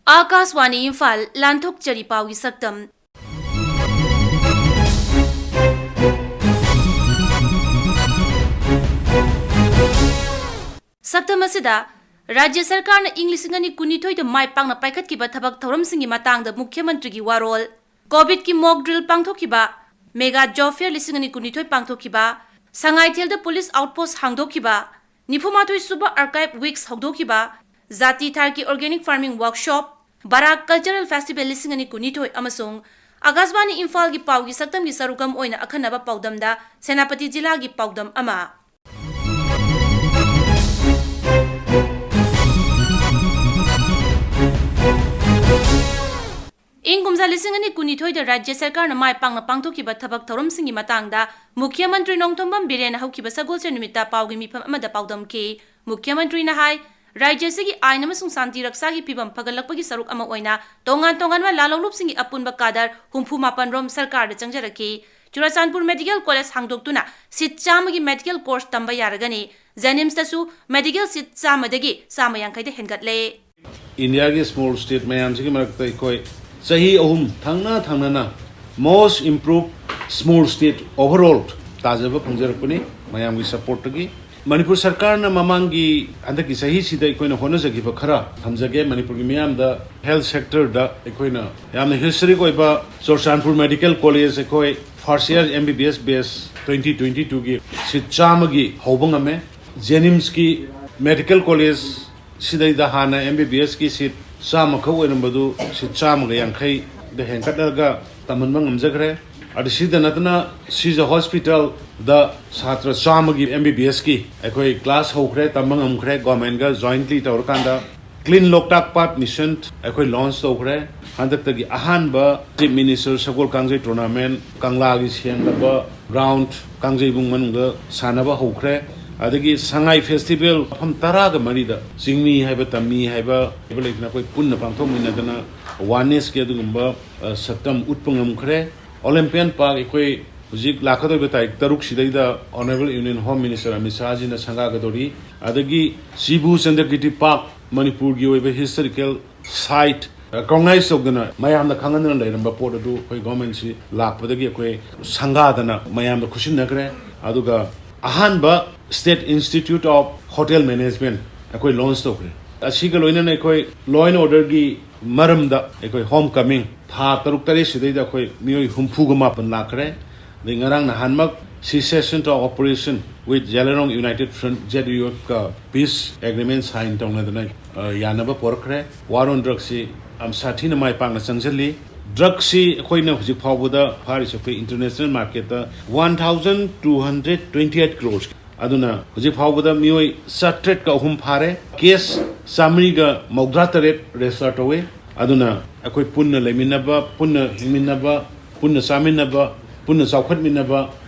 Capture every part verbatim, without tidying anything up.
ꯑꯥꯀꯥꯁꯋꯥꯅꯤ ꯏꯝꯐꯥꯜ, ꯂꯥꯟꯊꯣꯛꯆꯔꯤ ꯄꯥꯎꯒꯤ ꯁꯛꯇꯝ꯫ ꯁꯛꯇꯝ ꯑꯁꯤꯗ, ꯔꯥꯖ꯭ꯌ ꯁꯔꯀꯥꯔꯅ ꯏꯪ ꯂꯤꯁꯤꯡ ꯑꯅꯤ ꯀꯨꯟꯅꯤꯊꯣꯏꯗ ꯃꯥꯏ ꯄꯥꯛꯅ ꯄꯥꯏꯈꯠꯈꯤꯕ ꯊꯕꯛ ꯊꯧꯔꯝꯁꯤꯡꯒꯤ ꯃꯇꯥꯡꯗ ꯃꯨꯈ꯭ꯌ ꯃꯟꯇ꯭ꯔꯤꯒꯤ ꯋꯥꯔꯣꯜ, ꯀꯣꯚꯤꯗꯀꯤ mock drill ꯄꯥꯡꯊꯣꯛꯈꯤꯕ, mega job fair ꯂꯤꯁꯤꯡ ꯑꯅꯤ ꯀꯨꯟꯅꯤꯊꯣꯏ ꯄꯥꯡꯊꯣꯛꯈꯤꯕ, ꯁꯉꯥꯏꯊꯦꯜꯗ police outpost ꯍꯥꯡꯗꯣꯛꯈꯤꯕ, ꯅꯤꯐꯨ ꯃꯥꯊꯣꯏ ꯁꯨꯕ Archive Weeks ꯍꯧꯗꯣꯛꯈꯤꯕ, ꯖꯥꯇꯤ ꯊꯥꯔꯛꯀꯤ organic farming workshop, ꯕꯔꯥꯛ Cultural Festival ꯂꯤꯁꯤꯡ ꯑꯅꯤ ꯀꯨꯟꯅꯤꯊꯣꯏ ꯑꯃꯁꯨꯡ ꯑꯥꯀꯥꯁꯕꯥꯅꯤ ꯏꯝꯐꯥꯜꯒꯤ ꯄꯥꯎꯒꯤ ꯁꯛꯇꯝꯒꯤ ꯁꯔꯨꯛ ꯑꯃ ꯑꯣꯏꯅ ꯑꯈꯟꯅꯕ ꯄꯥꯎꯗꯝꯗ ꯁꯦꯅꯥꯄꯇꯤ ꯖꯤꯂꯥꯒꯤ ꯄꯥꯎꯗꯝ ꯑꯃ꯫ ꯏꯪ ꯀꯨꯝꯖꯥ ꯂꯤꯁꯤꯡ ꯑꯅꯤ ꯀꯨꯟꯅꯤꯊꯣꯏꯗ ꯔꯥꯖ꯭ꯌ ꯁꯔꯀꯥꯔꯅ ꯃꯥꯏ ꯄꯥꯛꯅ ꯄꯥꯡꯊꯣꯛꯈꯤꯕ ꯊꯕꯛ ꯊꯧꯔꯝꯁꯤꯡꯒꯤ ꯃꯇꯥꯡꯗ ꯃꯨꯈ꯭ꯌ ꯃꯟꯇ꯭ꯔꯤ ꯅꯣꯡꯊꯣꯝꯕꯝ ꯕꯤꯔꯦꯟꯅ ꯍꯧꯈꯤꯕ ꯁꯒꯣꯜꯁꯦꯟ ꯅꯨꯃꯤꯠꯇ ꯄꯥꯎꯒꯤ ꯃꯤꯐꯝ ꯑꯃꯗ ꯄꯥꯎꯗꯝꯈꯤ꯫ ꯃꯨꯈ꯭ꯌ ꯃꯟꯇ꯭ꯔꯤꯅ ꯍꯥꯏ, ꯔꯥꯖ꯭ꯌ ꯑꯁꯤꯒꯤ ꯑꯥꯏꯟ ꯑꯃꯁꯨꯡ ꯁꯥꯟꯇꯤ ꯔꯛꯁꯥꯒꯤ ꯐꯤꯕꯝ ꯐꯒꯠꯂꯛꯄꯒꯤ ꯁꯔꯨꯛ ꯑꯃ ꯑꯣꯏꯅ ꯇꯣꯉꯥꯟ ꯇꯣꯉꯥꯟꯕ ꯂꯥꯂꯣꯡꯂꯨꯞꯁꯤꯡꯒꯤ ꯑꯄꯨꯟꯕ ꯀꯥꯗꯔ ꯍꯨꯝꯐꯨ ꯃꯥꯄꯟ ꯔꯣꯝ ꯁꯔꯀꯥꯔꯗ ꯆꯪꯖꯔꯛꯈꯤ꯫ ꯆꯨꯔꯆꯥꯟꯄꯨꯔ Medical College ꯍꯥꯡꯗꯣꯛꯇꯨꯅ seat ꯆꯥꯝꯃꯒꯤ medical course ꯇꯝꯕ ꯌꯥꯔꯒꯅꯤ꯫ JNIMSꯇꯁꯨ medical seat ꯆꯥꯝꯃꯗꯒꯤ ꯆꯥꯝꯃ ꯌꯥꯡꯈꯩꯗ ꯍꯦꯟꯒꯠꯂꯦ꯫ ꯏꯟꯗꯤꯌꯥꯒꯤ small state ꯃꯌꯥꯝꯁꯤꯒꯤ ꯃꯔꯛꯇ ꯑꯩꯈꯣꯏ ꯆꯍꯤ ꯑꯍꯨꯝ ꯊꯪꯅ ꯊꯪꯅꯅ most improved small state overall ꯇꯥꯖꯕ ꯐꯪꯖꯔꯛꯄꯅꯤ ꯃꯌꯥꯝꯒꯤ supportꯇꯒꯤ꯫ ꯃꯅꯤꯄꯨꯔ ꯁꯔꯀꯥꯔꯅ ꯃꯃꯥꯡꯒꯤ ꯍꯟꯗꯛꯀꯤ ꯆꯍꯤꯁꯤꯗ ꯑꯩꯈꯣꯏꯅ ꯍꯣꯠꯅꯖꯈꯤꯕ ꯈꯔ ꯊꯝꯖꯒꯦ꯫ ꯃꯅꯤꯄꯨꯔꯒꯤ ꯃꯤꯌꯥꯝꯗ health sectorꯗ ꯑꯩꯈꯣꯏꯅ ꯌꯥꯝꯅ historic ꯑꯣꯏꯕ ꯆꯨꯔꯆꯥꯟꯄꯨꯔ Medical College ꯑꯩꯈꯣꯏ first year MBBS batch twenty twenty twoꯒꯤ seat ꯆꯥꯝꯃꯒꯤ ꯍꯧꯕ ꯉꯝꯃꯦ꯫ JNIMSꯀꯤ Medical College ꯁꯤꯗꯩꯗ ꯍꯥꯟꯅ MBBSꯀꯤ seat ꯆꯥꯝꯃꯈꯛ ꯑꯣꯏꯔꯝꯕꯗꯨ seat ꯆꯥꯝꯃꯒ ꯌꯥꯡꯈꯩꯗ ꯍꯦꯟꯒꯠꯂꯒ ꯇꯝꯍꯟꯕ ꯉꯝꯖꯈ꯭ꯔꯦ꯫ ꯑꯗꯨ ꯁꯤꯗ ꯅꯠꯇꯅ ꯁꯤꯖ hospitalꯗ ꯁꯥꯇ꯭ꯔ ꯆꯥꯝꯃꯒꯤ MBBSꯀꯤ ꯑꯩꯈꯣꯏ class ꯍꯧꯈ꯭ꯔꯦ, ꯇꯝꯕ ꯉꯝꯈ꯭ꯔꯦ꯫ Governmentꯒ jointly ꯇꯧꯔꯀꯥꯟꯗ Clean Loktak Path Mission ꯑꯩꯈꯣꯏ launch ꯇꯧꯈ꯭ꯔꯦ꯫ ꯍꯟꯗꯛꯇꯒꯤ ꯑꯍꯥꯟꯕ Chief Minister ꯁꯒꯣꯜ ꯀꯥꯡꯖꯩ tournament ꯀꯪꯂꯥꯒꯤ ꯁꯦꯡꯂꯕ ground ꯀꯥꯡꯖꯩꯕꯨꯡ ꯃꯅꯨꯡꯗ ꯁꯥꯟꯅꯕ ꯍꯧꯈ꯭ꯔꯦ꯫ ꯑꯗꯒꯤ ꯁꯉꯥꯏ festival ꯃꯐꯝ ꯇꯔꯥꯒ ꯃꯔꯤꯗ ꯆꯤꯡꯃꯤ ꯍꯥꯏꯕ, ꯇꯝꯃꯤ ꯍꯥꯏꯕ, ꯍꯥꯏꯕ ꯂꯩꯇꯅ ꯑꯩꯈꯣꯏ ꯄꯨꯟꯅ ꯄꯥꯡꯊꯣꯛꯃꯤꯟꯅꯗꯅ onenessꯀꯤ ꯑꯗꯨꯒꯨꯝꯕ, ꯑ, ꯁꯛꯇꯝ ꯎꯠꯄ ꯉꯝꯈ꯭ꯔꯦ꯫ Olympian Park ꯑꯩꯈꯣꯏ ꯍꯧꯖꯤꯛ ꯂꯥꯛꯀꯗꯧꯔꯤꯕ ꯇꯥꯔꯤꯛ ꯇꯔꯨꯛ ꯁꯤꯗꯩꯗ Honorable Union Home Minister Amit ꯁꯥꯍꯖꯤꯅ ꯁꯪꯒꯥꯒꯗꯧꯔꯤ꯫ ꯑꯗꯒꯤ ꯁꯤꯕꯨ ꯆꯟꯗ꯭ꯔꯀꯤꯔꯇꯤ Park ꯃꯅꯤꯄꯨꯔꯒꯤ ꯑꯣꯏꯕ historical site recognize ꯇꯧꯗꯅ ꯃꯌꯥꯝꯅ ꯈꯪꯍꯟꯗꯅ ꯂꯩꯔꯝꯕ ꯄꯣꯠ ꯑꯗꯨ ꯑꯩꯈꯣꯏ government ꯁꯤ ꯂꯥꯛꯄꯗꯒꯤ ꯑꯩꯈꯣꯏ ꯁꯪꯒꯥꯗꯅ ꯃꯌꯥꯝꯗ ꯈꯨꯠꯁꯤꯟꯅꯈ꯭ꯔꯦ꯫ ꯑꯗꯨꯒ ꯑꯍꯥꯟꯕ State Institute of Hotel Management ꯑꯩꯈꯣꯏ launch ꯇꯧꯈ꯭ꯔꯦ꯫ ꯑꯁꯤꯒ ꯂꯣꯏꯅꯅ ꯑꯩꯈꯣꯏ law and order ꯒꯤ ꯃꯔꯝꯗ ꯑꯩꯈꯣꯏ home coming ꯊꯥ ꯇꯔꯨꯛ ꯇꯔꯦꯠ ꯁꯤꯗꯩꯗ ꯑꯩꯈꯣꯏ ꯃꯤꯑꯣꯏ ꯍꯨꯝꯐꯨꯒ ꯃꯥꯄꯟ ꯂꯥꯛꯈ꯭ꯔꯦ꯫ ꯑꯗꯩ ꯉꯔꯥꯡ ꯅꯍꯥꯟꯃꯛ cessation of operation with Zeliangrong United Front, Z U F, ꯀ peace agreement sign ꯇꯧꯅꯗꯅ, ꯑ, ꯌꯥꯅꯕ ꯄꯣꯔꯛꯈ꯭ꯔꯦ꯫ War on drugs ꯁꯤ ꯌꯥꯝ ꯁꯥꯊꯤꯅ ꯃꯥꯏ ꯄꯥꯛꯅ ꯆꯪꯁꯤꯜꯂꯤ꯫ Drug ꯁꯤ ꯑꯩꯈꯣꯏꯅ ꯍꯧꯖꯤꯛ ꯐꯥꯎꯕꯗ ꯐꯥꯔꯤꯁꯦ ꯑꯩꯈꯣꯏ international market ꯇ one thousand two hundred twenty eight crores꯫ ꯑꯗꯨꯅ ꯍꯧꯖꯤꯛ ꯐꯥꯎꯕꯗ ꯃꯤꯑꯣꯏ ꯆꯥꯇ꯭ꯔꯦꯠꯀ ꯑꯍꯨꯝ ꯐꯥꯔꯦ꯫ Case ꯆꯥꯃꯔꯤꯒ ꯃꯧꯗ꯭ꯔꯥ ꯇꯔꯦꯠ register ꯇꯧꯋꯤ꯫ ꯑꯗꯨꯅ ꯑꯩꯈꯣꯏ ꯄꯨꯟꯅ ꯂꯩꯃꯤꯟꯅꯕ, ꯄꯨꯟꯅ ꯍꯤꯡꯃꯤꯟꯅꯕ, ꯄꯨꯟꯅ ꯆꯥꯃꯤꯟꯅꯕ, ꯄꯨꯟꯅ ꯆꯥꯎꯈꯠꯃꯤꯟꯅꯕ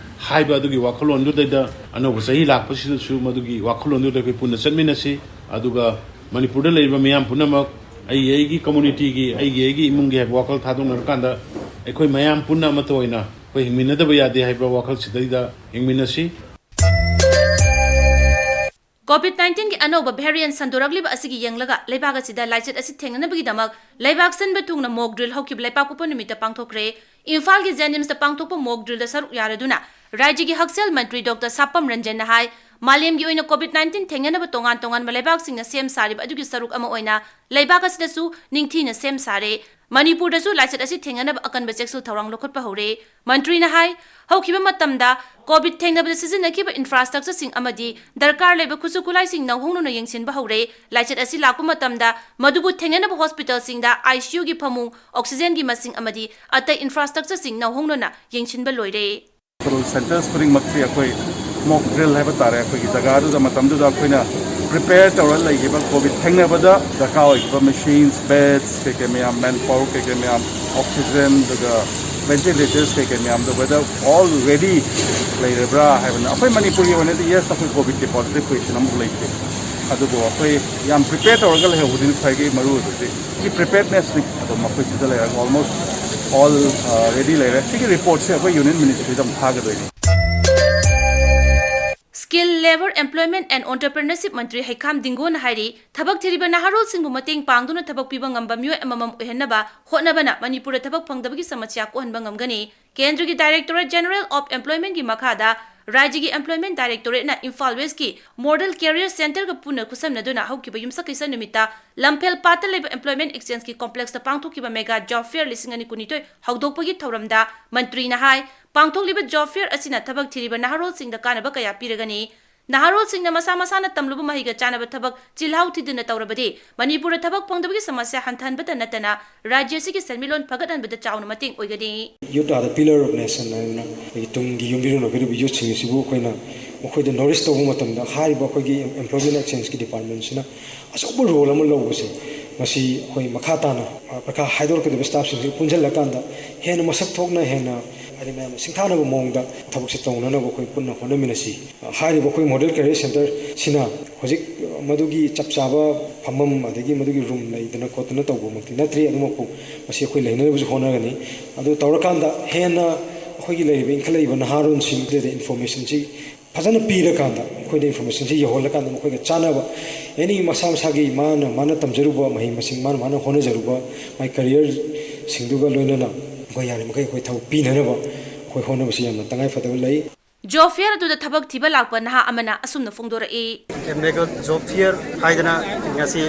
ꯍꯥꯏꯕ ꯑꯗꯨꯒꯤ ꯋꯥꯈꯜꯂꯣꯟꯗꯨꯗꯩꯗ ꯑꯅꯧꯕ ꯆꯍꯤ ꯂꯥꯛꯄꯁꯤꯗꯁꯨ ꯃꯗꯨꯒꯤ ꯋꯥꯈꯜꯂꯣꯟꯗꯨꯗ ꯑꯩꯈꯣꯏ ꯄꯨꯟꯅ ꯆꯠꯃꯤꯟꯅꯁꯤ꯫ ꯑꯗꯨꯒ ꯃꯅꯤꯄꯨꯔꯗ ꯂꯩꯔꯤꯕ ꯃꯤꯌꯥꯝ ꯄꯨꯝꯅꯃꯛ ꯑꯩꯒꯤ ꯑꯩꯒꯤ community ꯒꯤ, ꯑꯩꯒꯤ ꯑꯩꯒꯤ ꯏꯃꯨꯡꯒꯤ ꯍꯥꯏꯕ ꯋꯥꯈꯜ ꯊꯥꯗꯣꯛꯅꯔꯀꯥꯟꯗ ꯑꯩꯈꯣꯏ ꯃꯌꯥꯝ ꯄꯨꯟꯅ ꯑꯃꯠꯇ ꯑꯣꯏꯅ ꯑꯩꯈꯣꯏ ꯍꯤꯡꯃꯤꯟꯅꯗꯕ ꯌꯥꯗꯦ ꯍꯥꯏꯕ ꯋꯥꯈꯜꯁꯤꯗꯩꯗ ꯍꯤꯡꯃꯤꯟꯅꯁꯤ꯫ COVID nineteen ꯒꯤ ꯑꯅꯧꯕ variant ꯁꯟꯗꯣꯔꯛꯂꯤꯕ ꯑꯁꯤꯒꯤ ꯌꯦꯡꯂꯒ ꯂꯩꯕꯥꯛ ꯑꯁꯤꯗ ꯂꯥꯏꯆꯠ ꯑꯁꯤ ꯊꯦꯡꯅꯅꯕꯒꯤꯗꯃꯛ ꯂꯩꯕꯥꯛ ꯁꯤꯟꯕ ꯊꯨꯡꯅ mock drill ꯍꯧꯈꯤꯕ ꯂꯩꯄꯥꯛꯄꯣꯛꯄ ꯅꯨꯃꯤꯠꯇ ꯄꯥꯡꯊꯣꯛꯈ꯭ꯔꯦ꯫ ꯏꯝꯐꯥꯜꯒꯤ JNIMS ꯇ ꯄꯥꯡꯊꯣꯛꯄ mock drill ꯗ ꯁꯔꯨꯛ ꯌꯥꯔꯗꯨꯅ ꯔꯥꯖ꯭ꯌꯒꯤ ꯍꯛꯁꯦꯜ ꯃꯟꯇ꯭ꯔꯤ ꯗꯣꯛꯇꯔ ꯁꯥꯄꯝ ꯔꯟꯖꯟꯅ ꯍꯥꯏ, ꯃꯥꯂꯦꯝꯒꯤ ꯑꯣꯏꯅ COVID nineteen ꯊꯦꯡꯅꯅꯕ ꯇꯣꯉꯥꯟ ꯇꯣꯉꯥꯟꯕ ꯂꯩꯕꯥꯛꯁꯤꯡꯅ ꯁꯦꯝ ꯁꯥꯔꯤꯕ ꯑꯗꯨꯒꯤ ꯁꯔꯨꯛ ꯑꯃ ꯑꯣꯏꯅ ꯂꯩꯕꯥꯛ ꯑꯁꯤꯗꯁꯨ ꯅꯤꯡꯊꯤꯅ ꯁꯦꯝ ꯁꯥꯔꯦ꯫ ꯃꯅꯤꯄꯨꯔꯗꯁꯨ ꯂꯥꯏꯆꯠ ꯑꯁꯤ ꯊꯦꯡꯅꯅꯕ ꯑꯀꯟꯕ ꯆꯦꯛꯁꯤꯜ ꯊꯧꯔꯥꯡ ꯂꯧꯈꯠꯄ ꯍꯧꯔꯦ꯫ ꯃꯟꯇ꯭ꯔꯤꯅ ꯍꯥꯏ, ꯍꯧꯈꯤꯕ ꯃꯇꯝꯗ COVID ꯊꯦꯡꯅꯕꯗ ꯁꯤꯖꯤꯟꯅꯈꯤꯕ infrastructure ꯁꯤꯡ ꯑꯃꯗꯤ ꯗꯔꯀꯥꯔ ꯂꯩꯕ ꯈꯨꯠꯁꯨ ꯈꯨꯠꯂꯥꯏꯁꯤꯡ ꯅꯧꯍꯧꯅꯅ ꯌꯦꯡꯁꯤꯟꯕ ꯍꯧꯔꯦ꯫ ꯂꯥꯏꯆꯠ ꯑꯁꯤ ꯂꯥꯛꯄ ꯃꯇꯝꯗ ꯃꯗꯨꯕꯨ ꯊꯦꯡꯅꯅꯕ hospital ꯁꯤꯡꯗ ICU ꯒꯤ ꯐꯃꯨꯡ, oxygen ꯒꯤ ꯃꯁꯤꯡ ꯑꯃꯗꯤ ꯑꯇꯩ infrastructure ꯁꯤꯡ ꯅꯧꯍꯧꯅꯅ ꯌꯦꯡꯁꯤꯟꯕ ꯂꯣꯏꯔꯦ꯫ Centres ꯈꯨꯗꯤꯡꯃꯛꯁꯤ ꯑꯩꯈꯣꯏ mock drill ꯍꯥꯏꯕ ꯇꯥꯔꯦ, ꯑꯩꯈꯣꯏꯒꯤ ꯖꯒꯥꯗꯨꯗ ꯃꯇꯝꯗꯨꯗ ꯑꯩꯈꯣꯏꯅ prepare ꯇꯧꯔ ꯂꯩꯈꯤꯕ COVID ꯊꯦꯡꯅꯕꯗ ꯗꯔꯀꯥꯔ ꯑꯣꯏꯈꯤꯕ machines, beds, ꯀꯩꯀꯩ ꯃꯌꯥꯝ, manpower ꯀꯩꯀꯩ ꯃꯌꯥꯝ, oxygen, ꯑꯗꯨꯒ ventilators ꯀꯩꯀꯩ ꯃꯌꯥꯝꯗꯣ whether all ready ꯂꯩꯔꯕ꯭ꯔꯥ ꯍꯥꯏꯕꯅ꯫ ꯑꯩꯈꯣꯏ ꯃꯅꯤꯄꯨꯔꯒꯤ ꯑꯣꯏꯅꯗꯤ yes, ꯑꯩꯈꯣꯏ COVID ꯀꯤ positive patient ꯑꯃꯐꯥꯎ ꯂꯩꯇꯦ, ꯑꯗꯨꯕꯨ ꯑꯩꯈꯣꯏ ꯌꯥꯝ prepare ꯇꯧꯔꯒ ꯂꯩꯍꯧꯕꯗꯨꯅ ꯈ꯭ꯋꯥꯏꯗꯒꯤ ꯃꯔꯨ ꯑꯣꯏꯕꯁꯦ꯫ ꯁꯤ preparedness ꯅꯤ꯫ ꯑꯗꯨꯝ ꯑꯩꯈꯣꯏ ꯁꯤꯗ ꯂꯩꯔꯒ almost all ready ꯂꯩꯔꯦ꯫ ꯁꯤꯒꯤ report ꯁꯦ ꯑꯩꯈꯣꯏ Union Ministry ꯗ ꯑꯃꯨꯛ ꯊꯥꯒꯗꯣꯏꯅꯤ꯫ Skill Labour, Employment and Entrepreneurship ꯃꯟꯇ꯭ꯔꯤ ꯍꯩꯈꯥꯝ ꯗꯤꯡꯒꯣꯅ ꯍꯥꯏꯔꯤ, ꯊꯕꯛ ꯊꯤꯔꯤꯕ ꯅꯍꯥꯔꯣꯜꯁꯤꯡꯕꯨ ꯃꯇꯦꯡ ꯄꯥꯡꯗꯨꯅ ꯊꯕꯛ ꯄꯤꯕ ꯉꯝꯕ ꯃꯤꯑꯣꯏ ꯑꯃꯃꯝ ꯑꯣꯏꯍꯟꯅꯕ ꯍꯣꯠꯅꯕꯅ ꯃꯅꯤꯄꯨꯔꯗ ꯊꯕꯛ ꯐꯪꯗꯕꯒꯤ ꯁꯃꯁ꯭ꯌꯥ ꯀꯣꯛꯍꯟꯕ ꯉꯝꯒꯅꯤ꯫ ꯀꯦꯟꯗ꯭ꯔꯒꯤ Directorate General of Employment ꯒꯤ ꯃꯈꯥꯗ ꯔꯥꯖ꯭ꯌꯒꯤ Employment Directorate ꯅ ꯏꯝꯐꯥꯜ West ꯀꯤ Model Career Centre ꯒ ꯄꯨꯟꯅ ꯈꯨꯠꯁꯝꯅꯗꯨꯅ ꯍꯧꯈꯤꯕ ꯌꯨꯝꯁꯀꯩꯁ ꯅꯨꯃꯤꯠꯇ ꯂꯝꯐꯦꯜ ꯄꯥꯠꯇ ꯂꯩꯕ Employment Exchange ꯀꯤ complex ꯇ ꯄꯥꯡꯊꯣꯛꯈꯤꯕ Mega Job Fair ꯂꯤꯁꯤꯡ ꯑꯅꯤ ꯀꯨꯟꯅꯤꯊꯣꯏ ꯍꯧꯗꯣꯛꯄꯒꯤ ꯊꯧꯔꯝꯗ ꯃꯟꯇ꯭ꯔꯤꯅ ꯍꯥꯏ, ꯄꯥꯡꯊꯣꯛꯂꯤꯕ Job Fair ꯑꯁꯤꯅ ꯊꯕꯛ ꯊꯤꯔꯤꯕ ꯅꯍꯥꯔꯣꯜꯁꯤꯡꯗ ꯀꯥꯟꯅꯕ ꯀꯌꯥ ꯄꯤꯔꯒꯅꯤ꯫ ꯅꯍꯥꯔꯣꯜꯁꯤꯡꯅ ꯃꯁꯥ ꯃꯁꯥꯅ ꯇꯝꯂꯨꯕ ꯃꯍꯩꯒ ꯆꯥꯟꯅꯕ ꯊꯕꯛ ꯆꯤꯜꯍꯥꯎ ꯊꯤꯗꯅ ꯇꯧꯔꯕꯗꯤ ꯃꯅꯤꯄꯨꯔꯗ ꯊꯕꯛ ꯐꯪꯗꯕꯒꯤ ꯁꯃꯁ꯭ꯌꯥ ꯍꯟꯊꯍꯟꯕꯇ ꯅꯠꯇꯅ ꯔꯥꯖ꯭ꯌ ꯑꯁꯤꯒꯤ ꯁꯦꯟꯃꯤꯠꯂꯣꯟ ꯐꯒꯠꯍꯟꯕꯗ ꯆꯥꯎꯅ ꯃꯇꯦꯡ ꯑꯣꯏꯒꯅꯤ꯫ Youth are the pillar of nation ꯍꯥꯏꯅ ꯑꯩꯈꯣꯏꯒꯤ ꯇꯨꯡꯒꯤ ꯌꯨꯝꯕꯤꯔꯦꯟ ꯑꯣꯏꯒꯗꯧꯔꯤꯕ youth ꯁꯤꯡ ꯑꯁꯤꯕꯨ ꯑꯩꯈꯣꯏꯅ ꯃꯈꯣꯏꯗ nourish ꯇꯧꯕ ꯃꯇꯝꯗ ꯍꯥꯏꯔꯤꯕ ꯑꯩꯈꯣꯏꯒꯤ Employment Exchange ꯀꯤ department ꯁꯤꯅ ꯑꯆꯧꯕ role ꯑꯃ ꯂꯧꯕꯁꯦ, ꯃꯁꯤ ꯑꯩꯈꯣꯏ ꯃꯈꯥ ꯇꯥꯅ, ꯑ, ꯄꯔꯤꯈꯥ ꯍꯥꯏꯗꯣꯔꯛꯀꯗꯧꯔꯤꯕ staff ꯁꯤꯡꯁꯤ ꯄꯨꯟꯁꯤꯜꯂꯀꯥꯟꯗ ꯍꯦꯟꯅ ꯃꯁꯛ ꯊꯣꯛꯅ, ꯍꯦꯟꯅ ꯍꯥꯏꯗꯤ ꯃꯌꯥꯝꯅ ꯁꯤꯡꯊꯥꯅꯕ ꯃꯑꯣꯡꯗ ꯊꯕꯛꯁꯦ ꯇꯧꯅꯅꯕ ꯑꯩꯈꯣꯏ ꯄꯨꯟꯅ ꯍꯣꯠꯅꯃꯤꯟꯅꯁꯤ꯫ ꯑ, ꯍꯥꯏꯔꯤꯕ ꯑꯩꯈꯣꯏ Model Career Centre ꯁꯤꯅ ꯍꯧꯖꯤꯛ ꯃꯗꯨꯒꯤ ꯆꯞ ꯆꯥꯕ ꯐꯝꯐꯝ ꯑꯗꯒꯤ ꯃꯗꯨꯒꯤ room ꯂꯩꯗꯅ ꯈꯣꯠꯇꯅ ꯇꯧꯕꯃꯛꯇꯤ ꯅꯠꯇ꯭ꯔꯤ, ꯑꯗꯨꯃꯛꯄꯨ ꯃꯁꯤ ꯑꯩꯈꯣꯏ ꯂꯩꯅꯅꯕꯁꯨ ꯍꯣꯠꯅꯒꯅꯤ꯫ ꯑꯗꯨ ꯇꯧꯔꯀꯥꯟꯗ ꯍꯦꯟꯅ ꯑꯩꯈꯣꯏꯒꯤ ꯂꯩꯔꯤꯕ ꯏꯟꯈꯠꯂꯛꯏꯕ ꯅꯍꯥꯔꯣꯟꯁꯤꯡꯗꯨꯗ information ꯁꯤ ꯐꯖꯅ ꯄꯤꯔꯀꯥꯟꯗ, ꯃꯈꯣꯏꯗ information ꯁꯤ ꯌꯧꯍꯜꯂꯀꯥꯟꯗ ꯃꯈꯣꯏꯒ ꯆꯥꯟꯅꯕ, any ꯃꯁꯥ ꯃꯁꯥꯒꯤ ꯃꯥꯅ, ꯃꯥꯅ ꯇꯝꯖꯔꯨꯕ ꯃꯍꯩ ꯃꯁꯤꯡ, ꯃꯥꯅ, ꯃꯥꯅ ꯍꯣꯠꯅꯖꯔꯨꯕ ꯃꯥꯏ career ꯁꯤꯡꯗꯨꯒ ꯂꯣꯏꯅꯅ ꯑꯩꯈꯣꯏ ꯌꯥꯔꯤꯃꯈꯩ ꯑꯩꯈꯣꯏ ꯊꯕꯛ ꯄꯤꯅꯅꯕ ꯑꯩꯈꯣꯏ ꯍꯣꯠꯅꯕꯁꯤ ꯌꯥꯝꯅ ꯇꯉꯥꯏ ꯐꯗꯕ ꯂꯩ꯫ Job Fair ꯑꯗꯨꯗ ꯊꯕꯛ ꯊꯤꯕ ꯂꯥꯛꯄ ꯅꯍꯥ ꯑꯃꯅ ꯑꯁꯨꯝꯅ ꯐꯣꯡꯗꯣꯔꯛꯏ꯫ Mega Job Fair ꯍꯥꯏꯗꯅ ꯉꯁꯤ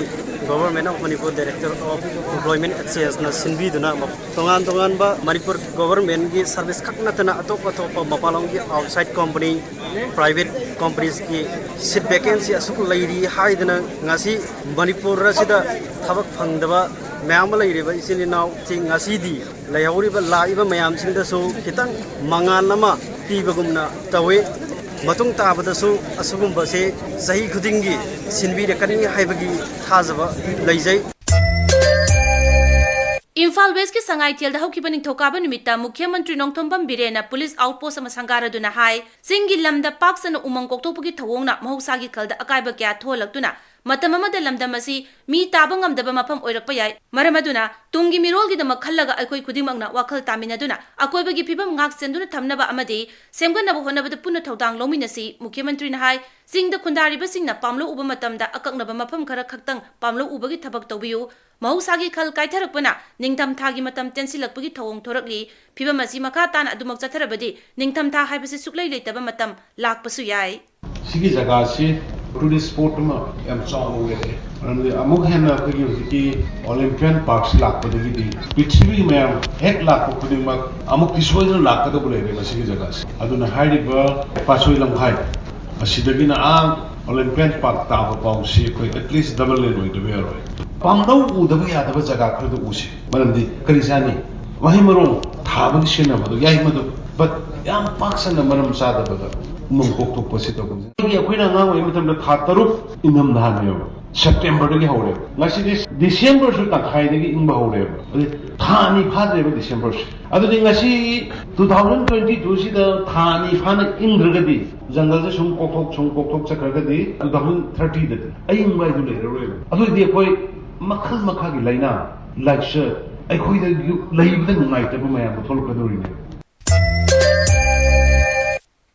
Government of Manipur Directorate of Employment Exchange ꯅ ꯁꯤꯟꯕꯤꯗꯨꯅ ꯇꯣꯉꯥꯟ ꯇꯣꯉꯥꯟꯕ ꯃꯅꯤꯄꯨꯔ government ꯀꯤ service ꯈꯛ ꯅꯠꯇꯅ ꯑꯇꯣꯞ ꯑꯇꯣꯞꯄ ꯃꯄꯥꯟꯂꯣꯝꯒꯤ outside company, private companies ꯀꯤ seat vacancy ꯑꯁꯨꯛ ꯂꯩꯔꯤ ꯍꯥꯏꯗꯅ ꯉꯁꯤ ꯃꯅꯤꯄꯨꯔ ꯑꯁꯤꯗ ꯊꯕꯛ ꯐꯪꯗꯕ ꯃꯌꯥꯝ ꯑꯃ ꯂꯩꯔꯤꯕ ꯏꯆꯤꯟ ꯏꯅꯥꯎꯁꯤꯡ ꯉꯁꯤꯗꯤ ꯂꯩꯍꯧꯔꯤꯕ ꯂꯥꯛꯏꯕ ꯃꯌꯥꯝꯁꯤꯡꯗꯁꯨ ꯈꯤꯇꯪ ꯃꯉꯥꯜ ꯑꯃ ꯄꯤꯕꯒꯨꯝꯅ ꯇꯧꯏ꯫ ꯃꯇꯨꯡ ꯇꯥꯕꯗꯁꯨ ꯑꯁꯤꯒꯨꯝꯕꯁꯦ ꯆꯍꯤ ꯈꯨꯗꯤꯡꯒꯤ ꯁꯤꯟꯕꯤꯔꯛꯀꯅꯤ ꯍꯥꯏꯕꯒꯤ ꯊꯥꯖꯕ ꯂꯩꯖꯩ꯫ ꯏꯝꯐꯥꯜ West ꯀꯤ ꯁꯉꯥꯏꯊꯦꯜꯗ ꯍꯧꯈꯤꯕ ꯅꯤꯡꯊꯧꯀꯥꯕ ꯅꯨꯃꯤꯠꯇ ꯃꯨꯈ꯭ꯌ ꯃꯟꯇ꯭ꯔꯤ ꯅꯣꯡꯊꯣꯝꯕꯝ ꯕꯤꯔꯦꯟꯅ police outpost ꯑꯃ ꯁꯪꯒꯥꯔꯗꯨꯅ ꯍꯥꯏ, ꯆꯤꯡꯒꯤ ꯂꯝꯗ ꯄꯥꯛ ꯁꯟꯅ ꯎꯃꯪ ꯀꯣꯛꯊꯣꯛꯄꯒꯤ ꯊꯧꯑꯣꯡꯅ ꯃꯍꯧꯁꯥꯒꯤ ꯈꯜꯗ ꯑꯀꯥꯏꯕ ꯀꯌꯥ ꯊꯣꯛꯍꯜꯂꯛꯇꯨꯅ ꯃꯇꯝ ꯑꯃꯗ ꯂꯝꯗꯝ ꯑꯁꯤ ꯃꯤ ꯇꯥꯕ ꯉꯝꯗꯕ ꯃꯐꯝ ꯑꯣꯏꯔꯛꯄ ꯌꯥꯏ꯫ ꯃꯔꯝ ꯑꯗꯨꯅ ꯇꯨꯡꯒꯤ ꯃꯤꯔꯣꯜꯒꯤꯗꯃꯛ ꯈꯜꯂꯒ ꯑꯩꯈꯣꯏ ꯈꯨꯗꯤꯡꯃꯛꯅ ꯋꯥꯈꯜ ꯇꯥꯃꯤꯟꯅꯗꯨꯅ ꯑꯀꯣꯏꯕꯒꯤ ꯐꯤꯕꯝ ꯉꯥꯛ ꯁꯦꯟꯗꯨꯅ ꯊꯝꯅꯕ ꯑꯃꯗꯤ ꯁꯦꯝꯒꯠꯅꯕ ꯍꯣꯠꯅꯕꯗ ꯄꯨꯟꯅ ꯊꯧꯗꯥꯡ ꯂꯧꯃꯤꯟꯅꯁꯤ꯫ ꯃꯨꯈ꯭ꯌꯃꯟꯇ꯭ꯔꯤꯅ ꯍꯥꯏ, ꯆꯤꯡꯗ ꯈꯨꯟꯗꯥꯔꯤꯕꯁꯤꯡꯅ ꯄꯥꯝꯂꯧ ꯎꯕ ꯃꯇꯝꯗ ꯑꯀꯛꯅꯕ ꯃꯐꯝ ꯈꯔ ꯈꯛꯇꯪ ꯄꯥꯝꯂꯧ ꯎꯕꯒꯤ ꯊꯕꯛ ꯇꯧꯕꯤꯌꯨ꯫ ꯃꯍꯧꯁꯥꯒꯤ ꯈꯜ ꯀꯥꯏꯊꯔꯛꯄꯅ ꯅꯤꯡꯊꯝꯊꯥꯒꯤ ꯃꯇꯝ ꯇꯦꯟꯁꯤꯜꯂꯛꯄꯒꯤ ꯊꯧꯑꯣꯡ ꯊꯣꯔꯛꯂꯤ꯫ ꯐꯤꯕꯝ ꯑꯁꯤ ꯃꯈꯥ ꯇꯥꯅ ꯑꯗꯨꯃꯛ ꯆꯠꯊꯔꯕꯗꯤ ꯅꯤꯡꯊꯝꯊꯥ ꯍꯥꯏꯕꯁꯤ ꯁꯨꯛꯂꯩ ꯂꯩꯇꯕ ꯃꯇꯝ ꯂꯥꯛꯄꯁꯨ ꯌꯥꯏ꯫ ꯁꯤꯒꯤ ꯖꯒꯥꯁꯤ ꯇꯨꯔꯤꯁ ꯁ꯭ꯄꯣꯠ ꯑꯃ ꯌꯥꯝ ꯆꯥꯎꯅ ꯑꯣꯏꯔꯛꯑꯦ꯫ ꯃꯔꯝꯗꯤ ꯑꯃꯨꯛ ꯍꯦꯟꯅ ꯑꯩꯈꯣꯏꯒꯤ ꯍꯧꯖꯤꯛꯀꯤ ꯑꯣꯂꯤꯝꯄꯤꯌꯥꯟ ꯄꯥꯔꯛꯁꯤ ꯂꯥꯛꯄꯗꯒꯤꯗꯤ ꯄ꯭ꯔꯤꯊꯤꯕꯤꯒꯤ ꯃꯌꯥꯝ ꯍꯦꯛ ꯂꯥꯛꯄ ꯈꯨꯗꯤꯡꯃꯛ ꯑꯃꯨꯛꯇꯤ ꯁꯣꯏꯗꯅ ꯂꯥꯛꯀꯗꯕ ꯂꯩꯔꯦ ꯃꯁꯤꯒꯤ ꯖꯒꯥꯁꯤ꯫ ꯑꯗꯨꯅ ꯍꯥꯏꯔꯤꯕ ꯄꯥꯠꯁꯣꯏ ꯂꯝꯈꯥꯏ ꯑꯁꯤꯗꯒꯤꯅ ꯑꯥ ꯑꯣꯂꯤꯝꯄꯤꯌꯥꯟ ꯄꯥꯔꯛ ꯇꯥꯕ ꯐꯥꯎꯁꯤ ꯑꯩꯈꯣꯏ ꯑꯦꯠꯂꯤꯁ ꯗꯕꯜ ꯂꯦꯟ ꯑꯣꯏꯗꯕ ꯌꯥꯔꯣꯏ꯫ ꯄꯥꯝꯂꯧ ꯎꯗꯕ ꯌꯥꯗꯕ ꯖꯒꯥ ꯈꯔꯗ ꯎꯁꯤ꯫ ꯃꯔꯝꯗꯤ ꯀꯔꯤ ꯆꯥꯅꯤ? ꯃꯍꯩ ꯃꯔꯣꯡ ꯊꯥꯕꯒꯤ ꯁꯤꯖꯤꯟꯅꯕꯗꯣ ꯌꯥꯏ ꯃꯗꯨ, but ꯌꯥꯝ ꯄꯥꯛ ꯁꯟꯅ ꯃꯔꯝ ꯆꯥꯗꯕꯗ ꯎꯃꯪ ꯀꯣꯛꯊꯣꯛꯄ ꯑꯁꯤ ꯇꯧꯕꯅꯤ꯫ ꯑꯩꯈꯣꯏꯅ ꯑꯉꯥꯡ ꯑꯣꯏꯔꯤ ꯃꯇꯝꯗ ꯊꯥ ꯇꯔꯨꯛ ꯏꯪꯊꯝꯊꯥꯅꯦꯕ, ꯁꯦꯞꯇꯦꯝꯕꯔꯗꯒꯤ ꯍꯧꯔꯦꯕ꯫ ꯉꯁꯤꯗꯤ ꯗꯤꯁꯦꯝꯕꯔꯁꯨ ꯇꯪꯈꯥꯏꯗꯒꯤ ꯏꯪꯕ ꯍꯧꯔꯦꯕ꯫ ꯑꯗꯨꯗꯤ ꯊꯥ ꯑꯅꯤ ꯐꯥꯗ꯭ꯔꯦꯕ ꯗꯤꯁꯦꯝꯕꯔꯁꯦ꯫ ꯑꯗꯨꯗꯤ ꯉꯁꯤ ꯇꯨ ꯊꯥꯎꯖꯟ ꯇ꯭ꯋꯦꯟꯇꯤ ꯇꯨꯁꯤꯗ ꯊꯥ ꯑꯅꯤ ꯐꯥꯅ ꯏꯪꯗ꯭ꯔꯒꯗꯤ, ꯖꯪꯒꯜꯁꯦ ꯁꯨꯝ ꯀꯣꯛꯊꯣꯛ ꯁꯨꯝ ꯀꯣꯛꯊꯣꯛ ꯆꯠꯈ꯭ꯔꯒꯗꯤ ꯇꯨ ꯊꯥꯎꯖꯟ ꯊꯥꯔꯇꯤꯗꯗꯤ ꯑꯏꯪꯕ ꯍꯥꯏꯗꯨ ꯂꯩꯔꯔꯣꯏꯕ꯫ ꯑꯗꯨꯑꯣꯏꯗꯤ ꯑꯩꯈꯣꯏ ꯃꯈꯜ ꯃꯈꯥꯒꯤ ꯂꯥꯏꯅꯥ ꯂꯥꯏꯆꯠ ꯑꯩꯈꯣꯏꯗ ꯌꯨ-, ꯂꯩꯕꯗ ꯅꯨꯡꯉꯥꯏꯇꯕ ꯃꯌꯥꯝꯗꯣ ꯊꯣꯛꯂꯛꯀꯗꯧꯔꯤꯅꯦ꯫